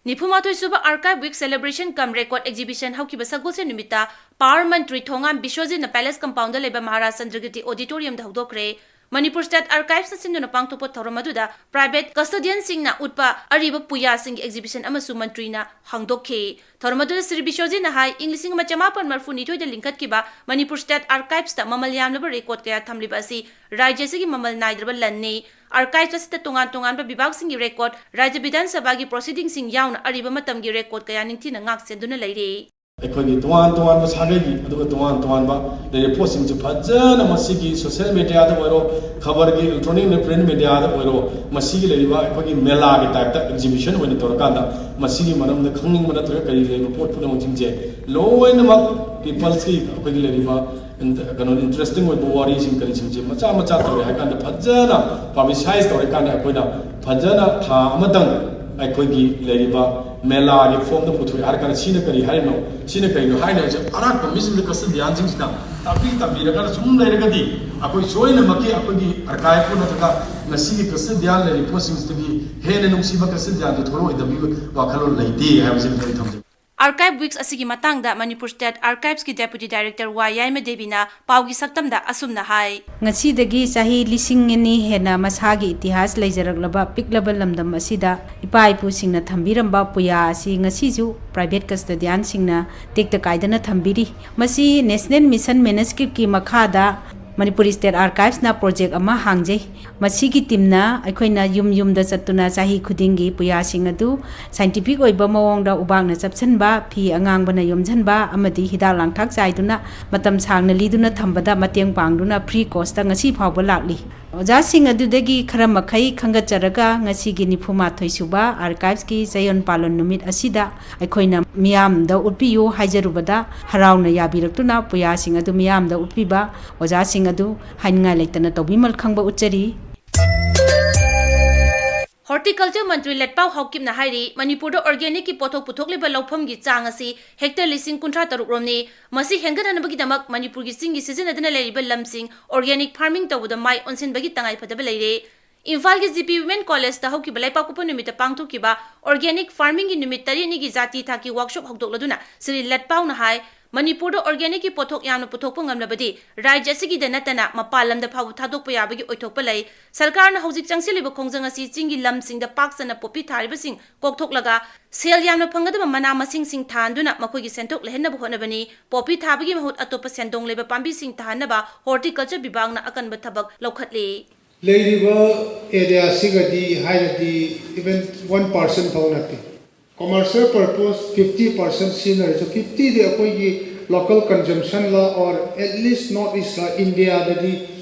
ꯅꯤꯐꯨꯃꯥꯊꯣꯏ ꯁꯨꯕ Archive Week Celebration cum Record Exhibition ꯍꯧꯈꯤꯕ ꯁꯒꯣꯜꯁꯦꯟ ꯅꯨꯃꯤꯠꯇ Power ꯃꯟꯇ꯭ꯔꯤ ꯊꯣꯉꯥꯝ ꯕꯤꯁ꯭ꯋꯖꯤꯠꯅ Palace Compoundꯗ ꯂꯩꯕ ꯃꯍꯥꯔꯥꯖ ꯆꯟꯗ꯭ꯔꯒꯤꯇꯤ Auditoriumꯗ ꯍꯧꯗꯣꯛꯈ꯭ꯔꯦ꯫ ꯃꯅꯤꯄꯨꯔ State Archiveꯅ ꯁꯤꯟꯗꯨꯅ ꯄꯥꯡꯊꯣꯛꯄ ꯊꯧꯔꯝ ꯑꯗꯨꯗ private custodianꯁꯤꯡꯅ ꯎꯠꯄ ꯑꯔꯤꯕ ꯄꯨꯌꯥꯁꯤꯡꯒꯤ exhibition ꯑꯃꯁꯨ ꯃꯟꯇ꯭ꯔꯤꯅ ꯍꯥꯡꯗꯣꯛꯈꯤ꯫ ꯊꯧꯔꯝ ꯑꯗꯨꯗ ꯁ꯭ꯔꯤ ꯕꯤꯁ꯭ꯋꯖꯤꯠꯅ ꯍꯥꯏ, ꯏꯪ ꯂꯤꯁꯤꯡ ꯑꯃ ꯆꯃꯥꯄꯟ ꯃꯔꯤꯐꯨ ꯅꯤꯊꯣꯏꯗ ꯂꯤꯡꯈꯠꯈꯤꯕ ꯃꯅꯤꯄꯨꯔ State Archiveꯇ ꯃꯃꯜ ꯌꯥꯝꯂꯕ record ꯀꯌꯥ ꯊꯝꯂꯤꯕ ꯑꯁꯤ ꯔꯥꯖ꯭ꯌ ꯑꯁꯤꯒꯤ ꯃꯃꯜ ꯅꯥꯏꯗ꯭ꯔꯕ ꯂꯟꯅꯤ꯫ Archives ꯑꯁꯤꯗ ꯇꯣꯉꯥꯟ ꯇꯣꯉꯥꯟꯕ ꯕꯤꯚꯥꯒꯁꯤꯡꯒꯤ record, ꯔꯥꯖ꯭ꯌ ꯕꯤꯙꯥꯟ ꯁꯚꯥꯒꯤ proceedingꯁꯤꯡ ꯌꯥꯎꯅ ꯑꯔꯤꯕ ꯃꯇꯝꯒꯤ record ꯀꯌꯥ ꯅꯤꯡꯊꯤꯅ ꯉꯥꯛ ꯁꯦꯟꯗꯨꯅ ꯂꯩꯔꯤ꯫ ꯑꯩꯈꯣꯏꯒꯤ ꯇꯣꯉꯥꯟ ꯇꯣꯉꯥꯟꯕ ꯁꯥꯒꯩꯒꯤ, ꯑꯗꯨꯒ ꯇꯣꯉꯥꯟ ꯇꯣꯉꯥꯟꯕ ꯂꯩꯔꯤꯕ ꯄꯣꯠꯁꯤꯡꯁꯦ ꯐꯖꯅ ꯃꯁꯤꯒꯤ social mediaꯗ ꯑꯣꯏꯔꯣ, ꯈꯕꯔꯒꯤ electronic print mediaꯗ ꯑꯣꯏꯔꯣ, ꯃꯁꯤꯒꯤ ꯂꯩꯔꯤꯕ ꯑꯩꯈꯣꯏꯒꯤ ꯃꯦꯂꯥꯒꯤ typeꯇ exhibition ꯑꯣꯏꯅ ꯇꯧꯔꯀꯥꯟꯗ ꯃꯁꯤꯒꯤ ꯃꯔꯝꯗ ꯈꯪꯅꯤꯡꯕ ꯅꯠꯇ꯭ꯔꯒ ꯀꯔꯤ ꯂꯩꯔꯤꯕ ꯄꯣꯠ ꯄꯨꯝꯅꯃꯛꯁꯤꯡꯁꯦ ꯂꯣꯏꯅꯃꯛ peoplesꯀꯤ ꯑꯩꯈꯣꯏꯒꯤ ꯂꯩꯔꯤꯕ ꯏꯟ-, ꯀꯩꯅꯣ, interesting ꯑꯣꯏꯕ ꯋꯥꯔꯤꯁꯤꯡ ꯀꯔꯤꯁꯤꯡꯁꯦ ꯃꯆꯥ ꯃꯆꯥ ꯇꯧꯔꯦ ꯍꯥꯏ ꯀꯥꯟꯗ ꯐꯖꯅ publicize ꯇꯧꯔꯦ ꯀꯥꯟꯗ ꯑꯩꯈꯣꯏꯅ ꯐꯖꯅ ꯊꯥ ꯑꯃꯇꯪ ꯑꯩꯈꯣꯏꯒꯤ ꯂꯩꯔꯤꯕ ꯃꯦꯂꯥꯒꯤ ꯐꯣꯝꯗ ꯄꯨꯊꯣꯛꯑꯦ ꯍꯥꯏꯔ ꯀꯥꯟꯗ ꯁꯤꯅ ꯀꯔꯤ ꯍꯥꯏꯔꯤꯅꯣ, ꯁꯤꯅ ꯀꯔꯤꯅꯣ ꯍꯥꯏꯅꯕꯁꯦ ꯑꯔꯥꯛꯄ ꯃꯤꯁꯤꯡꯗ ꯀꯁꯇꯗꯤꯌꯥꯟꯁꯤꯡꯁꯤꯅ ꯇꯥꯛꯄꯤ ꯇꯝꯕꯤꯔꯒ ꯁꯨꯝ ꯂꯩꯔꯒꯗꯤ ꯑꯩꯈꯣꯏ ꯁꯣꯏꯗꯅꯃꯛꯀꯤ ꯑꯩꯈꯣꯏꯒꯤ ꯑꯥꯔꯀꯥꯏꯞꯄꯨ ꯅꯠꯇ꯭ꯔꯒ ꯉꯁꯤꯒꯤ ꯀꯁꯇꯗꯤꯌꯥꯟ ꯂꯩꯔꯤꯕ ꯄꯣꯠꯁꯤꯡꯁꯤꯗꯒꯤ ꯍꯦꯟꯅ ꯅꯨꯡꯁꯤꯕ ꯀꯁꯇꯗꯤꯌꯥꯟꯗꯨ ꯊꯣꯛꯂꯛꯑꯣꯏꯗꯕꯒꯤ ꯋꯥꯈꯜꯂꯣꯟ ꯂꯩꯇꯦ ꯍꯥꯏꯕꯁꯤꯃ ꯑꯩ ꯊꯝꯖꯒꯦ꯫ Archive Weeks ꯑꯁꯤꯒꯤ ꯃꯇꯥꯡꯗ ꯃꯅꯤꯄꯨꯔ ꯁ꯭ꯇꯦꯠ ꯑꯥꯔꯀꯥꯏꯚꯁꯀꯤ ꯗꯦꯄ꯭ꯌꯨꯇꯤ ꯗꯥꯏꯔꯦꯛꯇꯔ ꯋꯥ ꯌꯥꯏꯃ ꯗꯦꯕꯤꯅ ꯄꯥꯎꯒꯤ ꯁꯛꯇꯝꯗ ꯑꯁꯨꯝꯅ ꯍꯥꯏ꯫ ꯉꯁꯤꯗꯒꯤ ꯆꯍꯤ ꯂꯤꯁꯤꯡ ꯑꯅꯤ ꯍꯦꯟꯅ ꯃꯁꯥꯒꯤ ꯏꯇꯤꯍꯥꯁ ꯂꯩꯖꯔꯛꯂꯕ ꯄꯤꯛꯂꯕ ꯂꯝꯗꯝ ꯑꯁꯤꯗ ꯏꯄꯥ ꯏꯄꯨꯁꯤꯡꯅ ꯊꯝꯕꯤꯔꯝꯕ ꯄꯨꯌꯥ ꯑꯁꯤ ꯉꯁꯤꯁꯨ ꯄ꯭ꯔꯥꯏꯚꯦꯠ ꯀꯁꯇꯗꯤꯌꯥꯟꯁꯤꯡꯅ ꯇꯦꯛꯇ ꯀꯥꯏꯗꯅ ꯊꯝꯕꯤꯔꯤ꯫ ꯃꯁꯤ National Mission Manuscriptꯀꯤ ꯃꯈꯥꯗ ꯃꯅꯤꯄꯨꯔ ꯁ꯭ꯇꯦꯠ ꯑꯥꯔꯀꯥꯏꯚꯁꯅ ꯄ꯭ꯔꯣꯖꯦꯛ ꯑꯃ ꯍꯥꯡꯖꯩ꯫ ꯃꯁꯤꯒꯤ ꯇꯤꯝꯅ ꯑꯩꯈꯣꯏꯅ ꯌꯨꯝ ꯌꯨꯝꯗ ꯆꯠꯇꯨꯅ ꯆꯍꯤ ꯈꯨꯗꯤꯡꯒꯤ ꯄꯨꯌꯥꯁꯤꯡ ꯑꯗꯨ ꯁꯥꯏꯟꯇꯤꯐꯤꯛ ꯑꯣꯏꯕ ꯃꯑꯣꯡꯗ ꯎꯕꯥꯛꯅ ꯆꯞꯁꯤꯟꯕ, ꯐꯤ ꯑꯉꯥꯡꯕꯅ ꯌꯣꯝꯁꯤꯟꯕ ꯑꯃꯗꯤ ꯍꯤꯗꯥꯛ ꯂꯥꯡꯊꯛ ꯆꯥꯏꯗꯨꯅ ꯃꯇꯝ ꯁꯥꯡꯅ ꯂꯤꯗꯨꯅ ꯊꯝꯕꯗ ꯃꯇꯦꯡ ꯄꯥꯡꯗꯨꯅ ꯐ꯭ꯔꯤ ꯀꯣꯁꯇ ꯉꯁꯤ ꯐꯥꯎꯕ ꯂꯥꯛꯂꯤ꯫ ꯑꯣꯖꯥꯁꯤꯡ ꯑꯗꯨꯗꯒꯤ ꯈꯔ ꯃꯈꯩ ꯈꯟꯒꯠꯆꯔꯒ ꯉꯁꯤꯒꯤ ꯅꯤꯐꯨ ꯃꯥꯊꯣꯏ ꯁꯨꯕ ꯑꯥꯔꯀꯥꯏꯚꯁꯀꯤ ꯆꯌꯣꯜ ꯄꯥꯂꯣꯟ ꯅꯨꯃꯤꯠ ꯑꯁꯤꯗ ꯑꯩꯈꯣꯏꯅ ꯃꯤꯌꯥꯝꯗ ꯎꯠꯄꯤꯌꯨ ꯍꯥꯏꯖꯔꯨꯕꯗ ꯍꯔꯥꯎꯅ ꯌꯥꯕꯤꯔꯛꯇꯨꯅ ꯄꯨꯌꯥꯁꯤꯡ ꯑꯗꯨ ꯃꯤꯌꯥꯝꯗ ꯎꯠꯄꯤꯕ ꯑꯣꯖꯥꯁꯤꯡ ꯑꯗꯨ ꯍꯥꯏꯅꯤꯡꯉꯥꯏ ꯂꯩꯇꯅ ꯇꯧꯕꯤꯃꯜ ꯈꯪꯕ ꯎꯠꯆꯔꯤ꯫ ꯍꯣꯔꯇꯤꯀꯜꯆꯔ ꯃꯟꯇ꯭ꯔꯤ ꯂꯦꯠꯄꯥꯎ ꯍꯥꯎꯀꯤꯞꯅ ꯍꯥꯏꯔꯤ, ꯃꯅꯤꯄꯨꯔꯗ ꯑꯣꯔꯒꯦꯅꯤꯛꯀꯤ ꯄꯣꯠꯊꯣꯛ ꯄꯨꯊꯣꯛꯂꯤꯕ ꯂꯧꯐꯝꯒꯤ ꯆꯥꯡ ꯑꯁꯤ ꯍꯦꯛꯇꯔ ꯂꯤꯁꯤꯡ ꯀꯨꯟꯊ꯭ꯔꯥ ꯇꯔꯨꯛ ꯔꯣꯝꯅꯤ꯫ ꯃꯁꯤ ꯍꯦꯟꯒꯠꯍꯟꯅꯕꯒꯤꯗꯃꯛ ꯃꯅꯤꯄꯨꯔꯒꯤ ꯆꯤꯡꯒꯤ ꯁꯤꯖꯤꯟꯅꯗꯨꯅ ꯂꯩꯔꯤꯕ ꯂꯝꯁꯤꯡ ꯑꯣꯔꯒꯦꯅꯤꯛ ꯐꯥꯔꯃꯤꯡ ꯇꯧꯕꯗ ꯃꯥꯏ ꯑꯣꯟꯁꯤꯟꯕꯒꯤ ꯇꯉꯥꯏꯐꯗꯕ ꯂꯩꯔꯦ꯫ ꯏꯝꯐꯥꯜꯒꯤ ꯖꯤ ꯄꯤ ꯋꯤꯃꯦꯟ ꯀꯣꯂꯦꯖꯇ ꯍꯧꯈꯤꯕ ꯂꯩꯄꯥꯛꯄꯣꯛꯄ ꯅꯨꯃꯤꯠꯇ ꯄꯥꯡꯊꯣꯛꯈꯤꯕ ꯑꯣꯔꯒꯦꯅꯤꯛ ꯐꯥꯔꯃꯤꯡꯒꯤ ꯅꯨꯃꯤꯠ ꯇꯔꯦꯠꯅꯤꯒꯤ ꯖꯥꯇꯤ ꯊꯥꯛꯀꯤ ꯋꯥꯛꯁꯣꯞ ꯍꯧꯗꯣꯛꯂꯗꯨꯅ ꯁ꯭ꯔꯤ ꯂꯦꯠꯄꯥꯎꯅ ꯍꯥꯏ, ꯃꯅꯤꯄꯨꯔꯗ ꯑꯣꯔꯒꯦꯅꯤꯛꯀꯤ ꯄꯣꯠꯊꯣꯛ ꯌꯥꯝꯅ ꯄꯨꯊꯣꯛꯄ ꯉꯝꯂꯕꯗꯤ ꯔꯥꯖ꯭ꯌ ꯑꯁꯤꯒꯤꯗ ꯅꯠꯇꯅ ꯃꯄꯥꯟ ꯂꯝꯗ ꯐꯥꯎꯕ ꯊꯥꯗꯣꯛꯄ ꯌꯥꯕꯒꯤ ꯑꯣꯏꯊꯣꯛꯄ ꯂꯩ꯫ ꯁꯔꯀꯥꯔꯅ ꯍꯧꯖꯤꯛ ꯆꯪꯁꯤꯜꯂꯤꯕ ꯈꯣꯡꯖꯪ ꯑꯁꯤ ꯆꯤꯡꯒꯤ ꯂꯝꯁꯤꯡꯗ ꯄꯥꯛ ꯆꯟꯅ ꯄꯣꯄꯤ ꯊꯥꯔꯤꯕꯁꯤꯡ ꯀꯣꯛꯊꯣꯛꯂꯒ ꯁꯦꯜ ꯌꯥꯝꯅ ꯐꯪꯒꯗꯕ ꯃꯅꯥ ꯃꯁꯤꯡꯁꯤꯡ ꯊꯥꯍꯟꯗꯨꯅ ꯃꯈꯣꯏꯒꯤ ꯁꯦꯟꯊꯣꯛ ꯂꯩꯍꯟꯅꯕ ꯍꯣꯠꯅꯕꯅꯤ꯫ ꯄꯣꯄꯤ ꯊꯥꯕꯒꯤ ꯃꯍꯨꯠ ꯑꯇꯣꯞꯄ ꯁꯦꯟꯗꯣꯡ ꯂꯩꯕ ꯄꯥꯝꯕꯤꯁꯤꯡ ꯊꯥꯍꯟꯅꯕ ꯍꯣꯔꯇꯤꯀꯜꯆꯔ ꯕꯤꯚꯥꯒꯅ ꯑꯀꯟꯕ ꯊꯕꯛ ꯂꯧꯈꯠꯂꯤ꯫ ꯂꯩꯔꯤꯕ ꯑꯦꯔꯤꯌꯥꯁꯤꯒꯗꯤ ꯍꯥꯏꯔꯗꯤ even one percent ꯐꯥꯎ ꯅꯠꯇꯦ꯫ Commercial purpose fifty percent ꯁꯤꯖꯤꯟꯅꯔꯁꯨ, fifty ꯗꯤ ꯑꯩꯈꯣꯏꯒꯤ local consumption ꯂ or at least North East ꯂ, India ꯗꯗꯤ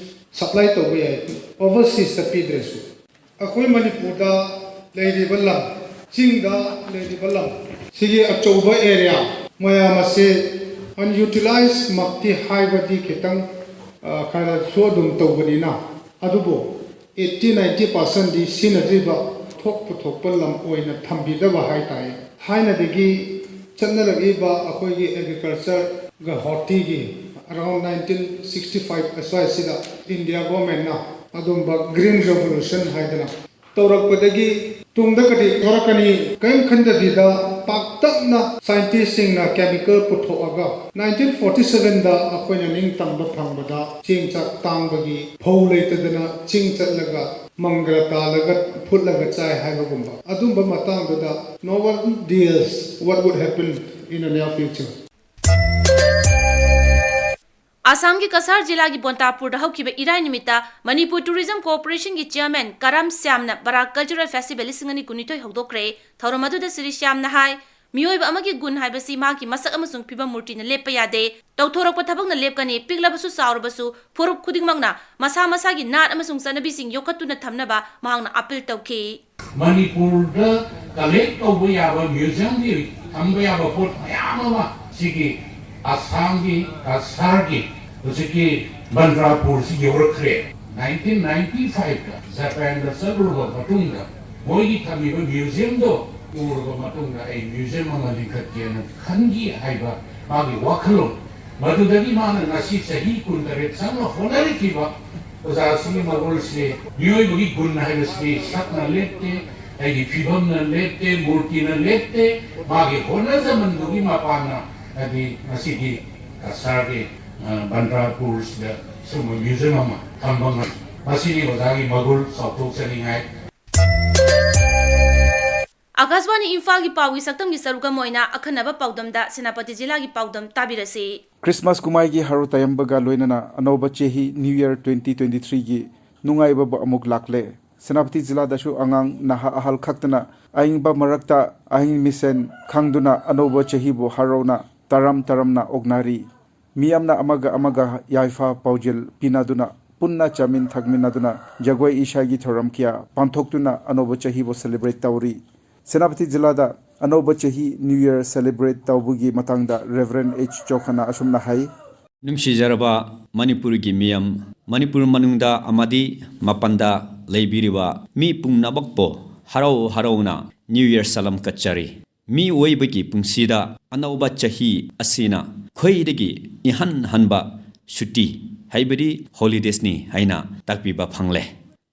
supply ꯇꯧꯕ ꯌꯥꯏ, overseas ꯇ ꯄꯤꯗ꯭ꯔꯁꯨ꯫ ꯑꯩꯈꯣꯏ ꯃꯅꯤꯄꯨꯔꯗ ꯂꯩꯔꯤꯕ ꯂꯝ, ꯆꯤꯡꯗ ꯂꯩꯔꯤꯕ ꯂꯝ, ꯁꯤꯒꯤ ꯑꯆꯧꯕ ꯑꯦꯔꯤꯌꯥ ꯃꯌꯥꯝ ꯑꯁꯤ ꯑꯟꯌꯨꯇꯤꯂꯥꯏꯖ ꯃꯛꯇꯤ ꯍꯥꯏꯕꯗꯤ ꯈꯤꯇꯪ, ꯑ, ꯈꯔꯁꯨ ꯑꯗꯨꯝ ꯇꯧꯕꯅꯤꯅ, ꯑꯗꯨꯕꯨ eighty ninety percent ꯗꯤ ꯁꯤꯖꯤꯟꯅꯗ꯭ꯔꯤꯕ ꯊꯣꯛ ꯄꯨꯊꯣꯛꯄ ꯂꯝ ꯑꯣꯏꯅ ꯊꯝꯕꯤꯗꯕ ꯍꯥꯏꯇꯥꯔꯦ꯫ ꯊꯥꯏꯅꯗꯒꯤ ꯆꯠꯅꯔꯛꯂꯤꯕ ꯑꯩꯈꯣꯏꯒꯤ ꯑꯦꯒ꯭ꯔꯤꯀꯜꯆꯔꯒ ꯍꯣꯔꯇꯤꯒꯤ ꯑꯔꯥꯎꯟ ꯅꯥꯏꯟꯇꯤꯟ ꯁꯤꯛꯁꯇꯤ ꯐꯥꯏꯚ ꯑꯁ꯭ꯋꯥꯏꯁꯤꯗ ꯏꯟꯗꯤꯌꯥ ꯒꯣꯔꯃꯦꯟꯅ ꯑꯗꯨꯝꯕ ꯒ꯭ꯔꯤꯟ ꯔꯦꯚꯣꯂꯨꯁꯟ ꯍꯥꯏꯗꯅ ꯇꯧꯔꯛꯄꯗꯒꯤ ꯇꯨꯡꯗ ꯀꯔꯤ ꯊꯣꯔꯛꯀꯅꯤ ꯀꯔꯤꯝ ꯈꯟꯗꯕꯤꯗ ꯄꯥꯛꯇꯛꯅ ꯁꯥꯏꯟꯇꯤꯁꯁꯤꯡꯅ ꯀꯦꯃꯤꯀꯦꯜ ꯄꯨꯊꯣꯛꯑꯒ ꯅꯥꯏꯟꯇꯤꯟ ꯐꯣꯔꯇꯤ ꯁꯚꯦꯟꯗ ꯑꯩꯈꯣꯏꯅ ꯅꯤꯡꯇꯝꯕ ꯐꯪꯕꯗ ꯆꯦꯡ ꯆꯥꯛ ꯇꯥꯡꯕꯒꯤ ꯐꯧ ꯂꯩꯇꯗꯅ ꯆꯤꯡ ꯆꯠꯂꯒ ꯃꯪꯒ꯭ꯔ ꯇꯥꯜꯂꯒ ꯐꯨꯠꯂꯒ ꯆꯥꯏ ꯍꯥꯏꯕꯒꯨꯝꯕ ꯑꯗꯨꯝꯕ ꯃꯇꯥꯡꯗꯨꯗ no one deals what would happen in the near future. ꯑꯁꯥꯝꯒꯤ ꯀꯁꯥꯔ ꯖꯤꯂꯥꯒꯤ ꯕꯣꯟꯇꯥꯄꯨꯔꯗ ꯍꯧꯈꯤꯕ ꯏꯔꯥꯏ ꯅꯨꯃꯤꯠꯇ ꯃꯅꯤꯄꯨꯔ ꯇꯨꯔꯤꯖꯝ ꯀꯣꯔꯄꯣꯔꯦꯁꯟꯒꯤ ꯆꯤꯌꯔꯃꯦꯟ ꯀꯔꯥꯝ ꯁ꯭ꯌꯥꯝꯅ ꯕꯔꯥꯛ ꯀꯜꯆꯔꯦꯜ ꯐꯦꯁꯇꯤꯚꯦꯜ ꯂꯤꯁꯤꯡ ꯑꯅꯤ ꯀꯨꯟꯅꯤꯊꯣꯏ ꯍꯧꯗꯣꯛꯈ꯭ꯔꯦ꯫ ꯊꯧꯔꯝ ꯑꯗꯨꯗ ꯁ꯭ꯔꯤ ꯁ꯭ꯌꯥꯝꯅ ꯍꯥꯏ, ꯃꯤꯑꯣꯏꯕ ꯑꯃꯒꯤ ꯒꯨꯟ ꯍꯥꯏꯕꯁꯤ ꯃꯍꯥꯛꯀꯤ ꯃꯁꯛ ꯑꯃꯁꯨꯡ ꯐꯤꯕꯝ ꯃꯨꯔꯇꯤꯅ ꯂꯦꯞꯄ ꯌꯥꯗꯦ꯫ ꯇꯧꯊꯣꯔꯛꯄ ꯊꯕꯛꯅ ꯂꯦꯞꯀꯅꯤ꯫ ꯄꯤꯛꯂꯕꯁꯨ ꯆꯥꯎꯔꯕꯁꯨ ꯐꯨꯔꯨꯞ ꯈꯨꯗꯤꯡꯃꯛꯅ ꯃꯁꯥ ꯃꯁꯥꯒꯤ ꯅꯥꯠ ꯑꯃꯁꯨꯡ ꯆꯠꯅꯕꯤꯁꯤꯡ ꯌꯣꯛꯈꯠꯇꯨꯅ ꯊꯝꯅꯕ ꯃꯍꯥꯛꯅ ꯑꯥꯄꯤꯜ ꯇꯧꯈꯤ꯫ ꯃꯅꯤꯄꯨꯔꯗ ꯀꯂꯦꯛ ꯇꯧꯕ ꯌꯥꯕ ꯃ꯭ꯌꯨꯖꯤꯌꯝꯒꯤ ꯊꯝꯕ ꯌꯥꯕ ꯄꯣꯠ ꯃꯌꯥꯝ ꯑꯃ ꯁꯤꯒꯤ ꯑꯁꯥꯝꯒꯤ ꯀꯁꯥꯔꯒꯤ ꯍꯧꯖꯤꯛꯀꯤ ꯕꯟꯗ꯭ꯔꯥꯄꯨꯔꯁꯤ ꯌꯧꯔꯛꯈ꯭ꯔꯦ꯫ ꯅꯥꯏꯟꯇꯤꯟ ꯅꯥꯏꯟꯇꯤ ꯐꯥꯏꯚꯇ ꯖꯄꯥꯟꯗ ꯆꯠꯂꯨꯔꯕ ꯃꯇꯨꯡꯗ ꯃꯣꯏꯒꯤ ꯊꯝꯃꯤꯕ ꯃ꯭ꯌꯨꯖꯤꯌꯝꯗꯣ ꯎꯔꯕ ꯃꯇꯨꯡꯗ ꯑꯩ ꯃ꯭ꯌꯨꯖꯤꯌꯝ ꯑꯃ ꯂꯤꯡꯈꯠꯀꯦꯅ ꯈꯟꯈꯤ ꯍꯥꯏꯕ ꯃꯥꯒꯤ ꯋꯥꯈꯜꯂꯣꯟ ꯃꯗꯨꯗꯒꯤ ꯃꯥꯅ ꯉꯁꯤ ꯆꯍꯤ ꯀꯨꯟꯇꯔꯦꯠ ꯆꯪꯅ ꯍꯣꯠꯅꯔꯛꯈꯤꯕ ꯑꯣꯖꯥꯁꯤꯒꯤ ꯃꯒꯨꯟꯁꯦ ꯃꯤꯑꯣꯏꯕꯒꯤ ꯒꯨꯟ ꯍꯥꯏꯕꯁꯤꯗꯤ ꯁꯛꯅ ꯂꯦꯞꯇꯦ, ꯑꯩꯒꯤ ꯐꯤꯕꯝꯅ ꯂꯦꯞꯇꯦ, ꯃꯨꯔꯇꯤꯅ ꯂꯦꯞꯇꯦ, ꯃꯥꯒꯤ ꯍꯣꯠꯅꯖꯃꯟꯗꯨꯒꯤ ꯃꯄꯥꯟꯅ ꯍꯥꯏꯗꯤ ꯉꯁꯤꯗꯤ ꯀꯁꯥꯔꯒꯤ ꯕꯟꯗ꯭ꯔꯥꯄꯨꯔꯁꯤꯗ ꯁꯨꯝꯕ ꯃ꯭ꯌꯨꯖꯤꯌꯝ ꯑꯃ ꯊꯝꯕ ꯉꯝꯃꯤ꯫ ꯃꯁꯤꯅꯤ ꯑꯣꯖꯥꯒꯤ ꯃꯒꯨꯟ ꯆꯥꯎꯊꯣꯛꯆꯅꯤꯡꯉꯥꯏ꯫ ꯑꯀꯥꯁꯕꯥꯅꯤ ꯏꯝꯐꯥꯜꯒꯤ ꯄꯥꯎꯒꯤ ꯁꯛꯇꯝꯒꯤ ꯁꯔꯨꯛ ꯑꯃ ꯑꯣꯏꯅ ꯑꯈꯟꯅꯕ ꯄꯥꯎꯗꯝꯗ ꯁꯦꯅꯥꯄꯇꯤ ꯖꯤꯂꯥꯒꯤ ꯄꯥꯎꯗꯝ ꯇꯥꯕꯤꯔꯁꯤ꯫ ꯈ꯭ꯔꯤꯁꯃꯥꯁ ꯀꯨꯝꯍꯩꯒꯤ ꯍꯔꯥꯎ ꯇꯌꯥꯝꯕꯒ ꯂꯣꯏꯅꯅ ꯑꯅꯧꯕ ꯆꯍꯤ New Year twenty twenty threeꯒꯤ ꯅꯨꯡꯉꯥꯏꯕꯕꯨ ꯑꯃꯨꯛ ꯂꯥꯛꯂꯦ꯫ ꯁꯦꯅꯥꯄꯇꯤ ꯖꯤꯂꯥꯗꯁꯨ ꯑꯉꯥꯡ ꯅꯍꯥ ꯑꯍꯜ ꯈꯛꯇꯅ ꯑꯏꯪꯕ ꯃꯔꯛꯇ ꯑꯍꯤꯡ ꯃꯤꯁꯦꯟ ꯈꯪꯗꯨꯅ ꯑꯅꯧꯕ ꯆꯍꯤꯕꯨ ꯍꯔꯥꯎꯅ ꯇꯔꯥꯝ ꯇꯔꯥꯝꯅ ꯑꯣꯛꯅꯔꯤ꯫ ꯃꯤꯌꯥꯝꯅ ꯑꯃꯒ ꯑꯃꯒ ꯌꯥꯏꯐ ꯄꯥꯎꯖꯦꯜ ꯄꯤꯅꯗꯨꯅ ꯄꯨꯟꯅ ꯆꯥꯃꯤꯟ ꯊꯛꯃꯤꯟꯅꯗꯨꯅ ꯖꯒꯣꯏ ꯏꯁꯩꯒꯤ ꯊꯧꯔꯝ ꯀꯌꯥ ꯄꯥꯡꯊꯣꯛꯇꯨꯅ ꯑꯅꯧꯕ ꯆꯍꯤꯕꯨ celebrate ꯇꯧꯔꯤ꯫ ꯁꯦꯅꯥꯄꯇꯤ ꯖꯤꯂꯥꯗ ꯑꯅꯧꯕ ꯆꯍꯤ New Year celebrate ꯇꯧꯕꯒꯤ ꯃꯇꯥꯡꯗ Reverend H ꯆꯣꯈꯅ ꯑꯁꯨꯝꯅ ꯍꯥꯏ꯫ ꯅꯨꯡꯁꯤꯖꯔꯕ ꯃꯅꯤꯄꯨꯔꯒꯤ ꯃꯤꯌꯥꯝ, ꯃꯅꯤꯄꯨꯔ ꯃꯅꯨꯡꯗ ꯑꯃꯗꯤ ꯃꯄꯥꯟꯗ ꯂꯩꯕꯤꯔꯤꯕ ꯃꯤ ꯄꯨꯝꯅꯃꯛꯄꯨ ꯍꯔꯥꯎ ꯍꯔꯥꯎꯅ New Year ꯁꯂꯥꯝ ꯀꯠꯆꯔꯤ꯫ ꯃꯤꯑꯣꯏꯕꯒꯤ ꯄꯨꯟꯁꯤꯗ ꯑꯅꯧꯕ ꯆꯍꯤ ꯑꯁꯤꯅ ꯈ꯭ꯋꯥꯏꯗꯒꯤ ꯏꯍꯥꯟ ꯍꯥꯟꯕ ꯁꯨꯇꯤ, ꯍꯥꯏꯕꯗꯤ holidaysꯅꯤ ꯍꯥꯏꯅ ꯇꯥꯛꯄꯤꯕ ꯐꯪꯂꯦ꯫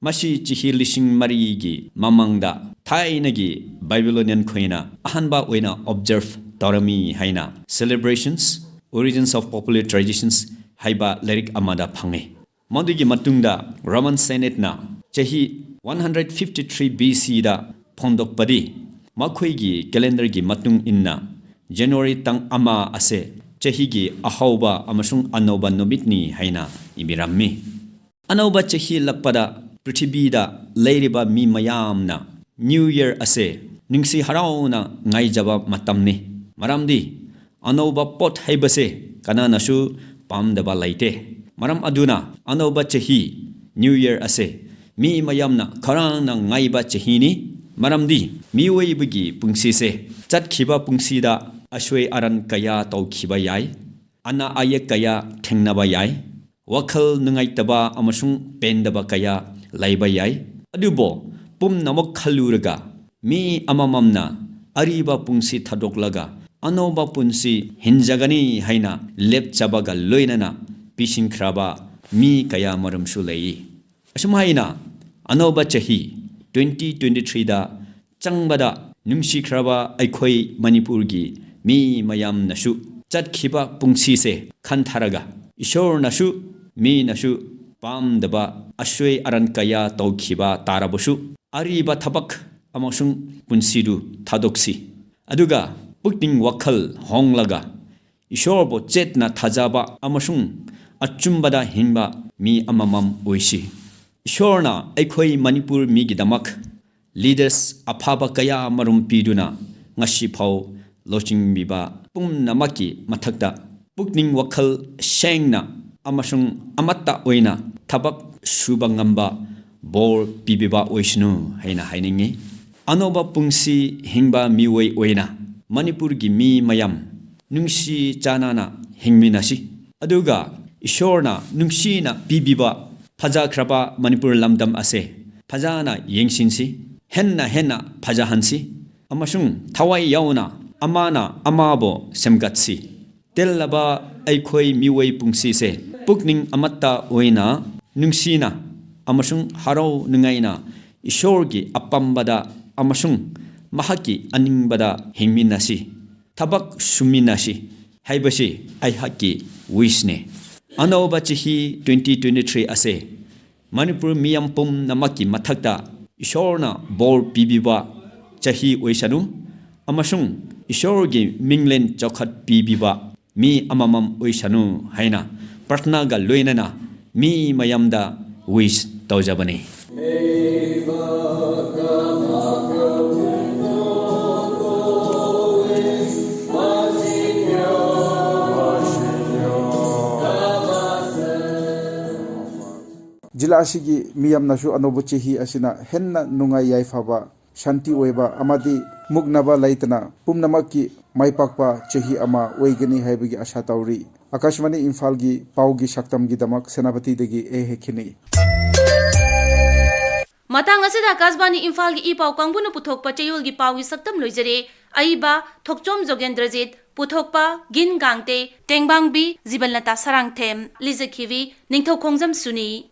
ꯃꯁꯤ ꯆꯍꯤ ꯂꯤꯁꯤꯡ ꯃꯔꯤꯒꯤ ꯃꯃꯥꯡꯗ ꯊꯥꯏꯅꯒꯤ Babylonian ꯈꯣꯏꯅ ꯑꯍꯥꯟꯕ ꯑꯣꯏꯅ observe ꯇꯧꯔꯝꯃꯤ ꯍꯥꯏꯅ Celebrations, Origins of Popular Traditions ꯍꯥꯏꯕ ꯂꯥꯏꯔꯤꯛ ꯑꯃꯗ ꯐꯪꯉꯤ꯫ ꯃꯗꯨꯒꯤ ꯃꯇꯨꯡꯗ Roman Senateꯅ ꯆꯍꯤ one hundred fifty three B Cꯗ ꯐꯣꯡꯗꯣꯛꯄꯗꯤ, ꯃꯈꯣꯏꯒꯤ calendarꯒꯤ ꯃꯇꯨꯡ ꯏꯟꯅ January ꯇꯥꯡ ꯑꯃ ꯑꯁꯦ ꯆꯍꯤꯒꯤ ꯑꯍꯧꯕ ꯑꯃꯁꯨꯡ ꯑꯅꯧꯕ ꯅꯨꯃꯤꯠꯅꯤ ꯍꯥꯏꯅ ꯏꯕꯤꯔꯝꯃꯤ꯫ ꯑꯅꯧꯕ ꯆꯍꯤ ꯂꯥꯛꯄꯗ ꯄ꯭ꯔꯤꯊꯤꯕꯤꯗ ꯂꯩꯔꯤꯕ ꯃꯤ ꯃꯌꯥꯝꯅ New Year ꯑꯁꯦ ꯅꯨꯡꯁꯤ ꯍꯔꯥꯎꯅ ꯉꯥꯏꯖꯕ ꯃꯇꯝꯅꯤ꯫ ꯃꯔꯝꯗꯤ ꯑꯅꯧꯕ ꯄꯣꯠ ꯍꯥꯏꯕꯁꯦ ꯀꯅꯥꯅꯁꯨ ꯄꯥꯝꯗꯕ ꯂꯩꯇꯦ꯫ ꯃꯔꯝ ꯑꯗꯨꯅ ꯑꯅꯧꯕ ꯆꯍꯤ, New Year ꯑꯁꯦ ꯃꯤ ꯃꯌꯥꯝꯅ ꯈꯧꯔꯥꯡꯅ ꯉꯥꯏꯕ ꯆꯍꯤꯅꯤ꯫ ꯃꯔꯝꯗꯤ ꯃꯤꯑꯣꯏꯕꯒꯤ ꯄꯨꯟꯁꯤꯁꯦ, ꯆꯠꯈꯤꯕ ꯄꯨꯟꯁꯤꯗ ꯑꯁꯣꯏ ꯑꯔꯥꯟ ꯀꯌꯥ ꯇꯧꯈꯤꯕ ꯌꯥꯏ, ꯑꯅꯥ ꯑꯌꯦꯛ ꯀꯌꯥ ꯊꯦꯡꯅꯕ ꯌꯥꯏ, ꯋꯥꯈꯜ ꯅꯨꯡꯉꯥꯏꯇꯕ ꯑꯃꯁꯨꯡ ꯄꯦꯟꯗꯕ ꯀꯌꯥ ꯂꯩꯕ ꯌꯥꯏ꯫ ꯑꯗꯨꯕꯨ ꯄꯨꯝꯅꯃꯛ ꯈꯜꯂꯨꯔꯒ, ꯃꯤ ꯑꯃꯃꯝꯅ ꯑꯔꯤꯕ ꯄꯨꯟꯁꯤ ꯊꯥꯗꯣꯛꯂꯒ ꯑꯅꯧꯕ ꯄꯨꯟꯁꯤ ꯍꯤꯡꯖꯒꯅꯤ ꯍꯥꯏꯅ ꯂꯦꯞꯆꯕꯒ ꯂꯣꯏꯅꯅ ꯄꯤꯁꯤꯟꯈ꯭ꯔꯕ ꯃꯤ ꯀꯌꯥ ꯃꯔꯨꯝꯁꯨ ꯂꯩ꯫ ꯑꯁꯨꯝꯍꯥꯏꯅ ꯑꯅꯧꯕ ꯆꯍꯤ twenty twenty threeꯗ ꯆꯪꯕꯗ, ꯅꯨꯡꯁꯤꯈ꯭ꯔꯕ ꯑꯩꯈꯣꯏ ꯃꯅꯤꯄꯨꯔꯒꯤ ꯃꯤ ꯃꯌꯥꯝꯅꯁꯨ ꯆꯠꯈꯤꯕ ꯄꯨꯟꯁꯤꯁꯦ ꯈꯟꯊꯔꯒ, ꯏꯁꯣꯔꯅꯁꯨ ꯃꯤꯅꯁꯨ ꯄꯥꯝꯗꯕ ꯑꯁꯣꯏ ꯑꯔꯥꯟ ꯀꯌꯥ ꯇꯧꯈꯤꯕ ꯇꯥꯔꯕꯁꯨ, ꯑꯔꯤꯕ ꯊꯕꯛ ꯑꯃꯁꯨꯡ ꯄꯨꯟꯁꯤꯗꯨ ꯊꯥꯗꯣꯛꯁꯤ꯫ ꯑꯗꯨꯒ ꯄꯨꯛꯅꯤꯡ ꯋꯥꯈꯜ ꯍꯣꯡꯂꯒ, ꯏꯁꯣꯔꯕꯨ ꯆꯦꯠꯅ ꯊꯥꯖꯕ ꯑꯃꯁꯨꯡ ꯑꯆꯨꯝꯕꯗ ꯍꯤꯡꯕ ꯃꯤ ꯑꯃꯃꯝ ꯑꯣꯏꯁꯤ꯫ ꯏꯁꯣꯔꯅ ꯑꯩꯈꯣꯏ ꯃꯅꯤꯄꯨꯔ ꯃꯤꯒꯤꯗꯃꯛ leaders ꯑꯐꯕ ꯀꯌꯥ ꯃꯔꯨꯝ ꯄꯤꯗꯨꯅ ꯉꯁꯤꯐꯥꯎ ꯂꯧꯁꯤꯟꯕꯤꯕ ꯄꯨꯝꯅꯃꯛꯀꯤ ꯃꯊꯛꯇ, ꯄꯨꯛꯅꯤꯡ ꯋꯥꯈꯜ ꯁꯦꯡꯅ ꯑꯃꯁꯨꯡ ꯑꯃꯠꯇ ꯑꯣꯏꯅ ꯊꯕꯛ ꯁꯨꯕ ꯉꯝꯕ ꯕꯣꯔ ꯄꯤꯕꯤꯕ ꯑꯣꯏꯁꯅꯨ ꯍꯥꯏꯅ ꯍꯥꯏꯅꯤꯡꯏ꯫ ꯑꯅꯧꯕ ꯄꯨꯟꯁꯤ ꯍꯤꯡꯕ ꯃꯤꯑꯣꯏ ꯑꯣꯏꯅ ꯃꯅꯤꯄꯨꯔꯒꯤ ꯃꯤ ꯃꯌꯥꯝ ꯅꯨꯡꯁꯤ ꯆꯥꯟꯅꯅ ꯍꯤꯡꯃꯤꯟꯅꯁꯤ꯫ ꯑꯗꯨꯒ ꯏꯁꯣꯔꯅ ꯅꯨꯡꯁꯤꯅ ꯄꯤꯕꯤꯕ ꯐꯖꯈ꯭ꯔꯕ ꯃꯅꯤꯄꯨꯔ ꯂꯝꯗꯝ ꯑꯁꯦ ꯐꯖꯅ ꯌꯦꯡꯁꯤꯟꯁꯤ, ꯍꯦꯟꯅ ꯍꯦꯟꯅ ꯐꯖꯍꯟꯁꯤ꯫ ꯑꯃꯁꯨꯡ ꯊꯋꯥꯏ ꯌꯥꯎꯅ ꯑꯃꯅ ꯑꯃꯕꯨ ꯁꯦꯝꯒꯠꯁꯤ꯫ ꯇꯦꯜꯂꯕ ꯑꯩꯈꯣꯏ ꯃꯤꯑꯣꯏ ꯄꯨꯟꯁꯤꯁꯦ ꯄꯨꯛꯅꯤꯡ ꯑꯃꯠꯇ ꯑꯣꯏꯅ ꯅꯨꯡꯁꯤꯅ ꯑꯃꯁꯨꯡ ꯍꯔꯥꯎ ꯅꯨꯡꯉꯥꯏꯅ ꯏꯁꯣꯔꯒꯤ ꯑꯄꯥꯝꯕꯗ ꯑꯃꯁꯨꯡ ꯃꯍꯥꯛꯀꯤ ꯑꯅꯤꯡꯕꯗ ꯍꯤꯡꯃꯤꯟꯅꯁꯤ, ꯊꯕꯛ ꯁꯨꯃꯤꯟꯅꯁꯤ ꯍꯥꯏꯕꯁꯤ ꯑꯩꯍꯥꯛꯀꯤ wishꯅꯤ꯫ ꯑꯅꯧꯕ ꯆꯍꯤ twenty twenty three ꯑꯁꯦ ꯃꯅꯤꯄꯨꯔ ꯃꯤꯌꯥꯝ ꯄꯨꯝꯅꯃꯛꯀꯤ ꯃꯊꯛꯇ ꯏꯁꯣꯔꯅ ꯕꯣꯔ ꯄꯤꯕꯤꯕ ꯆꯍꯤ ꯑꯣꯏꯁꯅꯨ ꯑꯃꯁꯨꯡ ꯏꯁꯣꯔꯒꯤ ꯃꯤꯡꯂꯦꯟ ꯆꯥꯎꯈꯠꯄꯤꯕꯤꯕ ꯃꯤ ꯑꯃꯃꯝ ꯑꯣꯏꯁꯅꯨ ꯍꯥꯏꯅ ꯄ꯭ꯔꯊꯅꯥꯒ ꯂꯣꯏꯅꯅ ꯃꯤ ꯃꯌꯥꯝꯗ wish ꯇꯧꯖꯕꯅꯤ꯫ ꯖꯤꯂꯥ ꯑꯁꯤꯒꯤ ꯃꯤꯌꯥꯝꯅꯁꯨ ꯑꯅꯧꯕ ꯆꯍꯤ ꯑꯁꯤꯅ ꯍꯦꯟꯅ ꯅꯨꯡꯉꯥꯏ ꯌꯥꯏꯐꯕ, ꯁꯥꯟꯇꯤ ꯑꯣꯏꯕ ꯑꯃꯗꯤ ꯃꯨꯛꯅꯕ ꯂꯩꯇꯅ ꯄꯨꯝꯅꯃꯛꯀꯤ ꯃꯥꯏ ꯄꯥꯛꯄ ꯆꯍꯤ ꯑꯃ ꯑꯣꯏꯒꯅꯤ ꯍꯥꯏꯕꯒꯤ ꯑꯥꯁꯥ ꯇꯧꯔꯤ꯫ ꯑꯀꯥꯁꯕꯥꯅꯤ ꯏꯝꯐꯥꯜꯒꯤ ꯄꯥꯎꯒꯤ ꯁꯛꯇꯝꯒꯤꯗꯃꯛ ꯁꯦꯅꯥꯄꯇꯤꯗꯒꯤ ꯑꯦ ꯍꯦꯈꯤꯅꯤ꯫ ꯃꯇꯥꯡ ꯑꯁꯤꯗ ꯑꯀꯥꯁꯕꯥꯅꯤ ꯏꯝꯐꯥꯜꯒꯤ ꯏ ꯄꯥꯎ ꯀꯥꯡꯕꯨꯅ ꯄꯨꯊꯣꯛꯄ ꯆꯌꯣꯜꯒꯤ ꯄꯥꯎꯒꯤ ꯁꯛꯇꯝ ꯂꯣꯏꯖꯔꯦ꯫ ꯑꯏꯕ ꯊꯣꯛꯆꯣꯝ ꯖꯣꯒꯦꯟꯗ꯭ꯔꯖꯤꯠ, ꯄꯨꯊꯣꯛꯄ ꯒꯤꯟ ꯒꯥꯡꯇꯦ, ꯇꯦꯡꯕꯥꯡꯕꯤ ꯖꯤꯕꯟꯂꯇꯥ ꯁꯔꯥꯡꯊꯦꯝ, ꯂꯤꯖꯈꯤꯕꯤ ꯅꯤꯡꯊꯧꯈꯣꯡꯖꯝ ꯁꯨꯅꯤ꯫